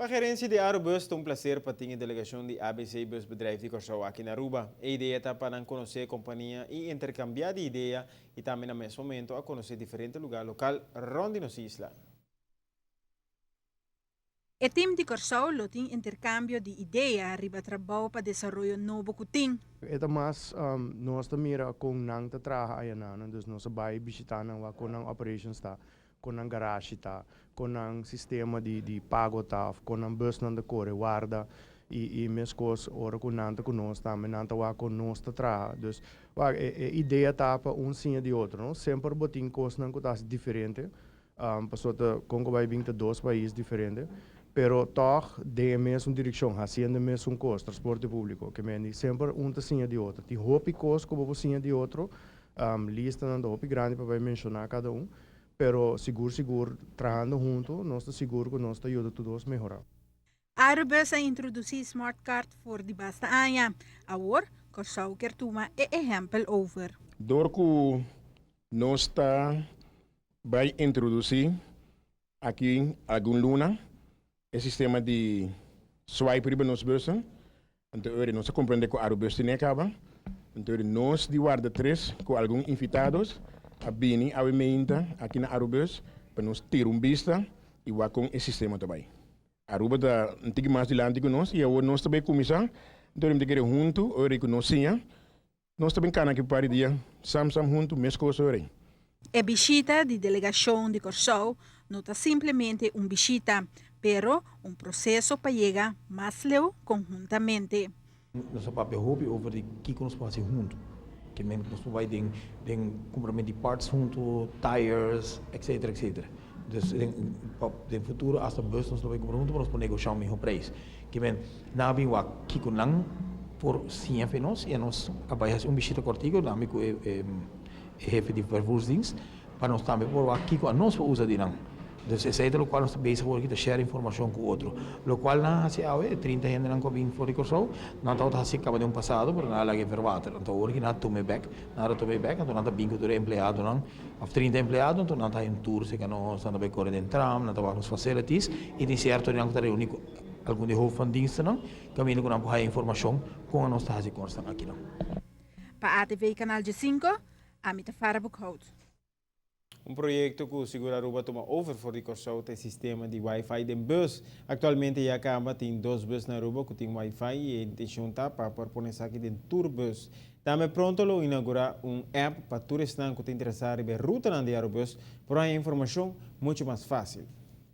Pa gerencia di Arubus ta un placer pa tin e delegacion di ABC Busbedrijf di Corsou aki na Aruba. E idea ta pa nan conoce e compania y intercambia di idea y tambe na mes momento a conoce diferente lugar local rond di nos isla. E team di Corsou lo tin intercambio di idea riba trabou pa desaroyo nobo cu tin. E ta mas nos ta mira con nan ta traha ayanan, dus nos a bay bishita nan wak con nan operations ta, con nan garage ta, con nan sistema di pago ta, of con nan busnan ta core warda y mescos ora cu nan ta cu nos tambe nan ta wak con nos ta traha. Dus wak e idea ta pa un siña di otro, no? Semper bo tin cosnan cu ta haci diferente, pasobra ta con cu bay bin ta dos pais diferente, pero toch den e mesun direccion, haciendo e mesun cos, transporte publico, ke men di semper un ta siña di otro. Tin hopi cos cu bo por siña di otro, listanan ta hopi grandi pa bay menciona cada un, pero sigur sigur trahando hunto nos ta sigur cu nos ta yuda tur dos mehora. Arubus a introduci smart card for di basta aña. Awor, Corsou kier tuma e ehempel over. Dor cu nos ta bay introduci aki algun luna e sistema di swipe riba nos bussen, anto ora nos a comprende cu Arubus tene caba, anto ora nos di Warda Tres cu algun invitados a bini awe meinta aki na Arubus pa nos tira un bista y wak con e sistema ta bay. Aruba ta un tiki mas dilanti cu nos y awor nos ta bay cuminsa, anto ora mi ta kere hunto ora cu nos siña nos ta bin cana aki un par di dia sam sam hunto mescos ora. E bishita di delegacion di Corsou no ta simplemente un bishita, pero un proceso pa yega mas leu conhuntamente. Nos a papia hopi over di kiko nos por hasi huntu. Ke men nos por bai den kumpramentu di parts huntu, tires, etcetera, etcetera. Dus den futuro hasta bus nos lo bai kumpra huntu pa nos por negoshá un mihó preis. Ke men nan a bin wak kiko nan por siña fe nos i anos a bai hasi un bishita kòrtiku tambe ku e hefe di vervoersdienst pa nos tambe por wak kiko anos por usa di nan. Dus esei ta lokual nos ta bezig awor aki ta share informashon ku otro. Lokual nan a hasi awe, e 30 hendenan ku a bin for di Kòrsou, nan tabata hasi kaba den un pasado pero nan a laga e verwater. Anto awor aki nan a tuma e bèk, nan a retuma e bèk, anto nan ta bin ku tur e empleadonan, òf 30 empleado, anto nan ta haña un tour serka nos, nan ta bai kore den tram, nan ta wak nos facilities i tin sierto di nan ku ta reuní ku algun di e hoofd van dienstennan kaminda ku nan por haña informashon kon anos ta hasi kosnan akinan. Pa ATV Canal 5, ami ta Farah Boekhout. Un proyecto cu sigur Aruba a tuma over for di Corsou ta e sistema di Wi-Fi den bus. Actualmente ya caba tin dos bus na Aruba cu tin Wi-Fi y e intencion ta pa por pone esaki den tur bus. Tambe pronto lo inaugura un app pa tur esnan cu ta interesa riba e rutanan di Arubus por haña informacion mucho mas facil.